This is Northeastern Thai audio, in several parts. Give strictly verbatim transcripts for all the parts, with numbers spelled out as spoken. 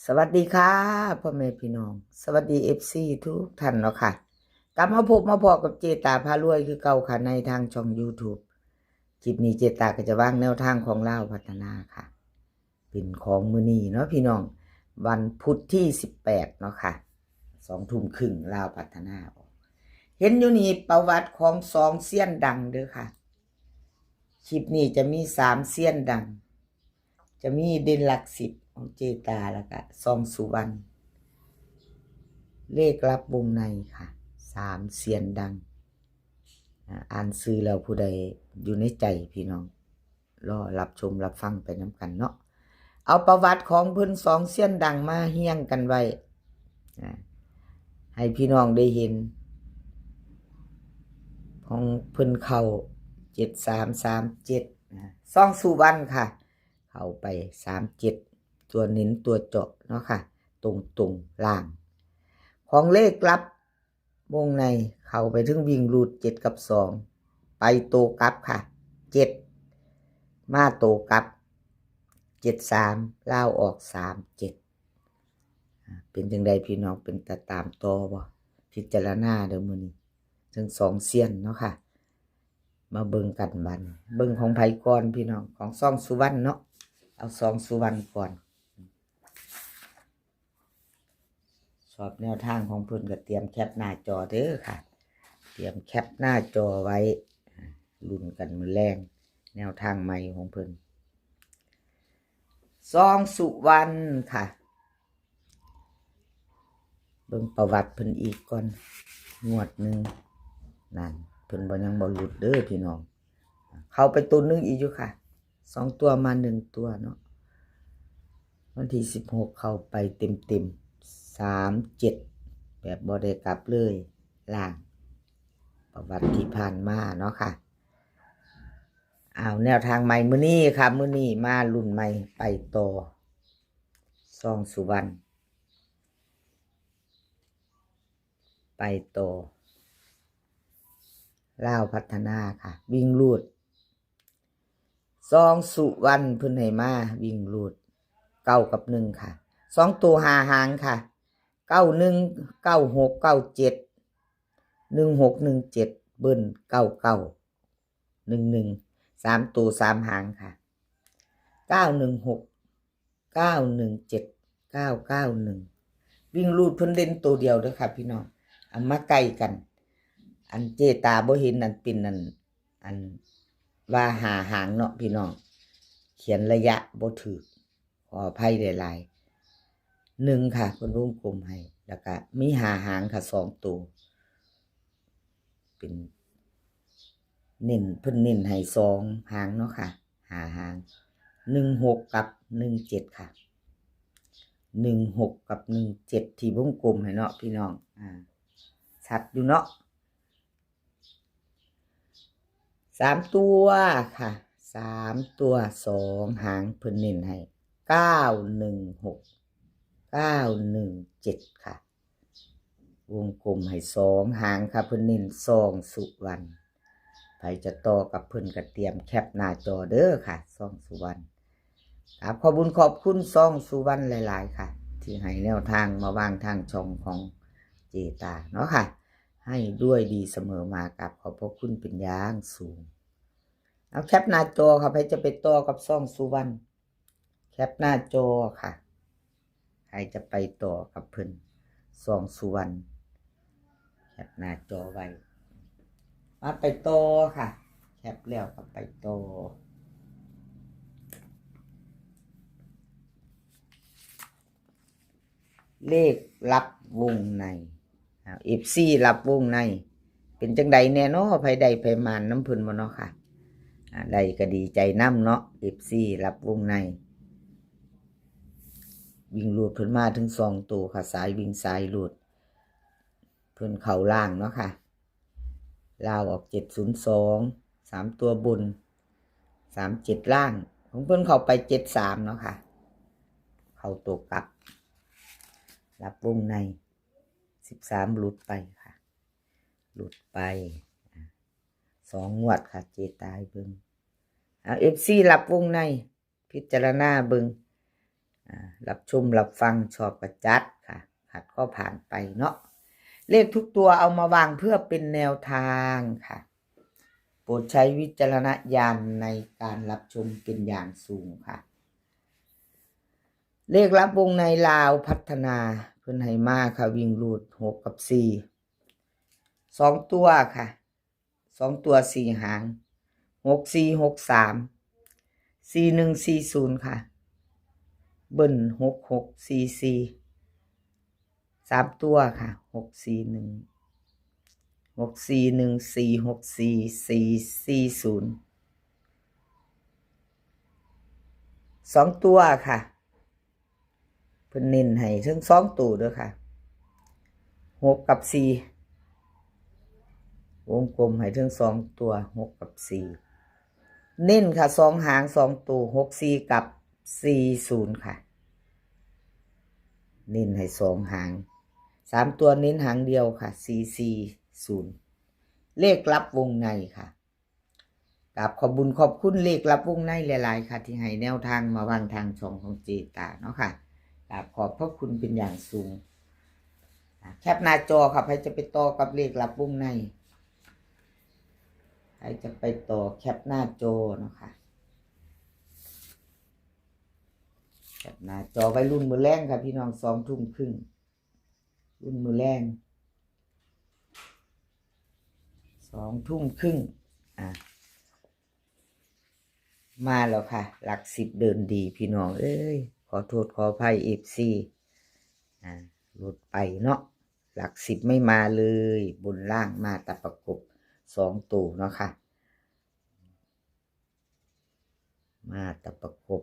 สวัสดีค่ะ พ่อแม่พี่น้อง สวัสดี เอฟซี ทุกท่านเนาะค่ะ กลับมาพบมาพ้อกับเจตาพารวยคือเก่าค่ะ ในทางช่อง YouTube คลิปนี้เจตาก็จะวางแนวทางของลาวพัฒนาค่ะ เป็นของมื้อนี้เนาะพี่น้อง วันพุธที่สิบแปดเนาะค่ะ สองทุ่มครึ่ง ลาวพัฒนาออก เห็นอยู่นี่ประวัติของสองเซียนดังเด้อค่ะ คลิปนี้จะมีสามเซียนดัง จะมีเด่นหลักสิบของเจตา แล้วก็ซองสุวรรณ เลขลับวงในค่ะ สามเซียนดัง อ่า อ่านชื่อแล้วผู้ใดอยู่ในใจพี่น้อง รอรับชมรับฟังไปนำกันเนาะ เอาประวัติของเพิ่นสองเซียนดังมาเฮียงกันไว้ อ่า ให้พี่น้องได้เห็น ของเพิ่นเข้า เจ็ดสามสามเจ็ด อ่า ซองสุวรรณค่ะ เข้าไป สามเจ็ด ตัวเน้นตัวเจาะเนาะค่ะ ตรงๆ ล่าง ของเลขลับวงในเข้าไปถึงวิ่งรูด เจ็ด กับ สอง ไปโตกลับค่ะ เจ็ด มาโตกลับ เจ็ดสาม ลาวออก สามเจ็ด อ่า เป็นจังใดพี่น้อง เป็นตาตามต่อบ่ พิจารณาเด้อมื้อนี้ ทั้งสองเซียนเนาะค่ะ มาเบิ่งกันบัดนี้ เบิ่งของไผก่อนพี่น้อง ของซองสุวรรณเนาะ เอาซองสุวรรณก่อน ชอบแนวทางของเพิ่นก็เตรียมแคปหน้าจอเด้อค่ะ เตรียมแคปหน้าจอไว้ ลุ้นกันมื้อแลง แนวทางใหม่ของเพิ่น ซองสุวรรณค่ะ เบิ่งประวัติเพิ่นอีกก่อน งวดหนึ่ง นั่น เพิ่นบ่ ยังบ่หลุดเด้อพี่น้อง เข้าไปตัวหนึ่งอีกอยู่ค่ะ สองตัวมาหนึ่งตัวเนาะ วันที่สิบหกเข้าไปเต็มๆ สามเจ็ด แบบบ่ได้กลับเลย ล่าง ประวัติที่ผ่านมาเนาะค่ะ เอาแนวทางใหม่มื้อนี้ค่ะ มื้อนี้มารุ่นใหม่ ไปต่อ ซองสุวรรณ ไปต่อ ลาวพัฒนาค่ะ วิ่งรูด ซองสุวรรณเพิ่นให้มาวิ่งรูด เก้า กับ หนึ่ง ค่ะ สองตัวห้าหางค่ะ เก้าหนึ่ง เก้าหก เก้าเจ็ด หนึ่งหก หนึ่งเจ็ด เบิ้ล เก้าเก้า หนึ่งหนึ่ง สามตัวสามหางค่ะ เก้าหนึ่งหก เก้าหนึ่งเจ็ด เก้าเก้าหนึ่ง วิ่งรูดเพิ่นเด่นตัวเดียวเด้อค่ะพี่น้อง เอามาใกล้กัน อันเจตาบ่เห็นอันเป็นอัน อันว่าห้าหางเนาะพี่น้อง เขียนระยะบ่ถูก ขออภัยหลายๆ หนึ่งค่ะ เพิ่นวงกลมให้ แล้วก็มีห้าหางค่ะ สองตัว เป็น เน้น เพิ่นเน้นให้สองหางเนาะค่ะ ห้าหาง หนึ่งหก กับ หนึ่งเจ็ด ค่ะ หนึ่งหก กับ หนึ่งเจ็ด ที่วงกลมให้เนาะพี่น้อง อ่า ชัดอยู่เนาะ สามตัวค่ะ สามตัวสองหาง เพิ่นเน้นให้ เก้าหนึ่งหก เก้าหนึ่งเจ็ด ค่ะ วงกลมให้สองหางค่ะ เพิ่นเน้น ซองสุวรรณ ไผจะต่อกับเพิ่นก็เตรียมแคปหน้าจอเด้อค่ะ ซองสุวรรณ ครับ ขอบคุณขอบคุณซองสุวรรณหลายๆ ค่ะ ที่ให้แนวทางมาวางทางช่องของเจตาเนาะค่ะ ให้ด้วยดีเสมอมา ครับ ขอบพระคุณเป็นอย่างสูง เอาแคปหน้าจอค่ะ ไผจะไปต่อกับซองสุวรรณ แคปหน้าจอค่ะ ใครจะไปต่อกับเพิ่น ซองสุวรรณ แคปหน้าจอไว้ มาไปต่อค่ะ แคปแล้วก็ไปต่อ เลขลับวงใน อ่า เอฟซี ลับวงใน เป็นจังใดแน่เนาะ ไผได้ไผหมานนำเพิ่นบ่เนาะค่ะ อ่า ได้ก็ดีใจนำเนาะ เอฟซี ลับวงใน วิ่งรูดเพิ่นมาถึงสองตัวค่ะ สายวิ่งสายรูด เพิ่นเข้าล่างเนาะค่ะ ลาวออก เจ็ดศูนย์สอง สามตัวบน สามเจ็ด ล่าง ของเพิ่นเข้าไป เจ็ดสาม เนาะค่ะ เข้าตัวกลับ ลับวงใน สิบสาม หลุดไปค่ะ หลุดไป อ่ะ สองงวดค่ะ เจตาให้เบิ่ง เอา เอฟซี ลับวงใน พิจารณาเบิ่ง อ่ะ รับชมรับฟัง ชอบก็จัดค่ะ ขัดก็ผ่านไปเนาะ เลขทุกตัวเอามาวางเพื่อเป็นแนวทางค่ะ โปรดใช้วิจารณญาณในการรับชมเป็นอย่างสูงค่ะ เลขลับวงในลาวพัฒนา เพิ่นให้มาค่ะ วิ่งรูดหกกับสี่ สองตัวค่ะ สองตัวสี่หาง หกสี่หกสาม สี่หนึ่งสี่ศูนย์ค่ะ เบิ้ลหกหกสี่สี่ สามตัวค่ะ หกสี่หนึ่ง หกสี่หนึ่งสี่ หกสี่สี่ สี่ศูนย์ สองตัวค่ะ เพิ่นเน้นให้เทิงสองตัวเด้อค่ะ หกกับสี่ วงกลมให้เทิงสองตัว หกกับสี่ เน้นค่ะ สองหางสองตัว หกสี่กับสี่ศูนย์ค่ะ เน้นให้สองหาง สามตัวเน้นหางเดียวค่ะ สี่สี่ศูนย์ เลขลับวงในค่ะ กราบขอบบุญขอบคุณเลขลับวงในหลายๆค่ะ ที่ให้แนวทางมาวางทางช่องของเจตาเนาะค่ะ กราบขอบพระคุณเป็นอย่างสูง อ่ะ แคปหน้าจอค่ะ ใครจะไปต่อกับเลขลับวงใน ใครจะไปต่อแคปหน้าจอเนาะค่ะ แคปหน้าจอไว้รุ่นมื้อแลงค่ะพี่น้อง สองทุ่มครึ่ง รุ่นมื้อแลง สองทุ่มครึ่ง อ่ะ มาแล้วค่ะ หลักสิบเดินดีพี่น้องเอ้ย ขอโทษขออภัย เอฟซี อ่า หลุดไปเนาะ หลักสิบไม่มาเลย บนล่างมาแต่ประกบสองตัวเนาะค่ะ มาแต่ประกบ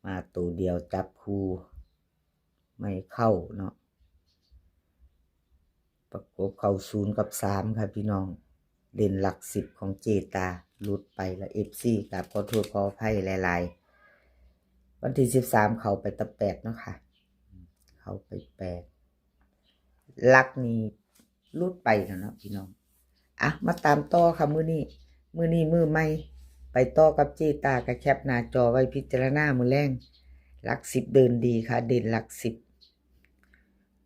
มาตัวเดียวจับคู่ไม่เข้าเนาะ ประกบเข้าศูนย์กับสามค่ะพี่น้อง เด่นหลักสิบของเจตา หลุดไปละ เอฟซี กราบขอโทษขออภัยหลายๆ วันที่สิบสามเข้าไปแต่แปดเนาะค่ะ เข้าไปแปด หลักนี่หลุดไปแล้วเนาะพี่น้อง อ่ะ มาตามต่อค่ะมื้อนี้ มื้อนี้มื้อใหม่ ไปต่อกับเจตา ก็แคปหน้าจอไว้พิจารณามื้อแลง หลักสิบเดินดีค่ะ เด่นหลักสิบ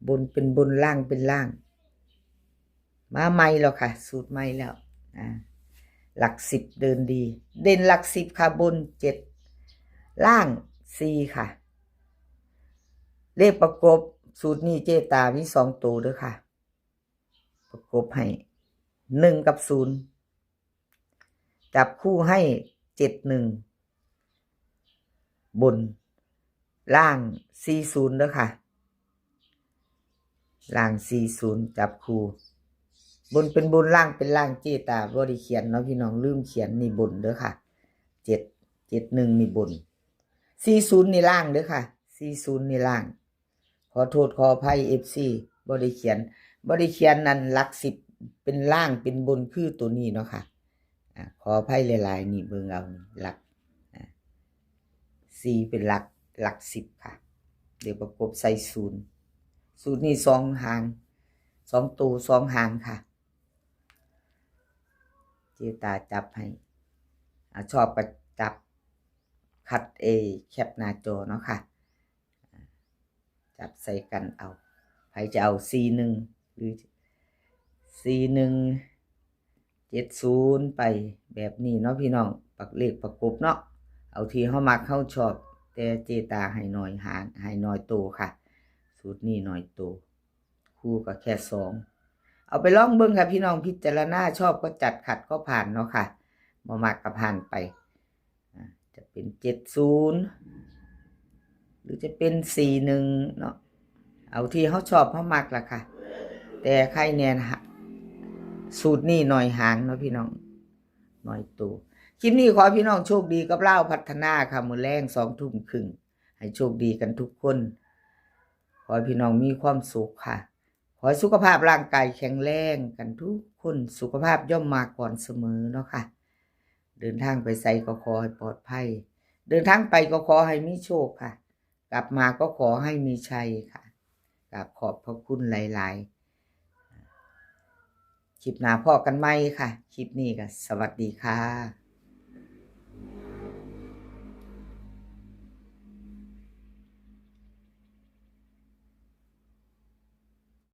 บนเป็นบนล่างเป็นล่าง มาใหม่แล้วค่ะ สูตรใหม่แล้ว อ่า หลักสิบเดินดี เด่นหลักสิบค่ะ บนเจ็ด ล่างสี่ค่ะ เลขประกบสูตรนี้เจตามีสองตัวเด้อค่ะ ประกบให้หนึ่งกับศูนย์ จับคู่ให้เจ็ดหนึ่ง บน ล่างสี่ศูนย์เด้อค่ะ ล่างสี่ศูนย์ จับคู่ บนเป็นบนล่างเป็นล่าง เจตาบ่ได้เขียนเนาะพี่น้อง ลืมเขียน นี่บนเด้อค่ะ เจ็ด เจ็ดหนึ่ง นี่บน สี่ศูนย์ นี่ล่างเด้อค่ะ สี่ศูนย์ นี่ล่าง ขอโทษขออภัย เอฟซี บ่ได้เขียน บ่ได้เขียนนั่นหลักสิบเป็นล่างเป็นบนคือตัวนี้เนาะค่ะ อ่า ขออภัยหลายๆ นี่เบิ่งเอานี่หลัก อ่า สี่เป็นหลัก หลักสิบค่ะ เดี๋ยวประกบใส่ศูนย์ สูตรนี้สองหาง สองตัวสองหางค่ะ เจตาจับให้ อ่า ชอบก็จับ คัดเอ แคปหน้าจอเนาะค่ะ จับใส่กันเอา ใครจะเอาสี่หนึ่ง หรือสี่หนึ่ง เจ็ดศูนย์ ไปแบบนี้เนาะพี่น้อง ปักเลขประกบเนาะ เอาที่เฮามักเฮาชอบ แต่เจตาให้น้อยหาง ให้น้อยตัวค่ะ สูตรนี้น้อยตัว คู่ก็แค่สอง เอาไปลองเบิ่งค่ะพี่น้อง พิจารณาชอบก็จัด ขัดก็ผ่านเนาะค่ะ บ่มักก็ผ่านไป อ่า จะเป็นเจ็ดศูนย์ หรือจะเป็นสี่หนึ่งเนาะ เอาที่เฮาชอบเฮามักล่ะค่ะ แต่ใครแน่นหะ สูตรนี้น้อยหางเนาะพี่น้อง น้อยตัว คลิปนี้ขอให้พี่น้องโชคดีกับลาวพัฒนาค่ะ มื้อแลงสองทุ่มครึ่ง ให้โชคดีกันทุกคน ขอให้พี่น้องมีความสุขค่ะ ขอให้สุขภาพร่างกายแข็งแรงกันทุกคน สุขภาพย่อมมาก่อนเสมอเนาะค่ะ เดินทางไปไสก็ขอให้ปลอดภัย เดินทางไปก็ขอให้มีโชคค่ะ กลับมาก็ขอให้มีชัยค่ะ กราบขอบพระคุณหลายๆ คลิปหน้าพ้อกันใหม่ค่ะ คลิปนี้ก็สวัสดีค่ะ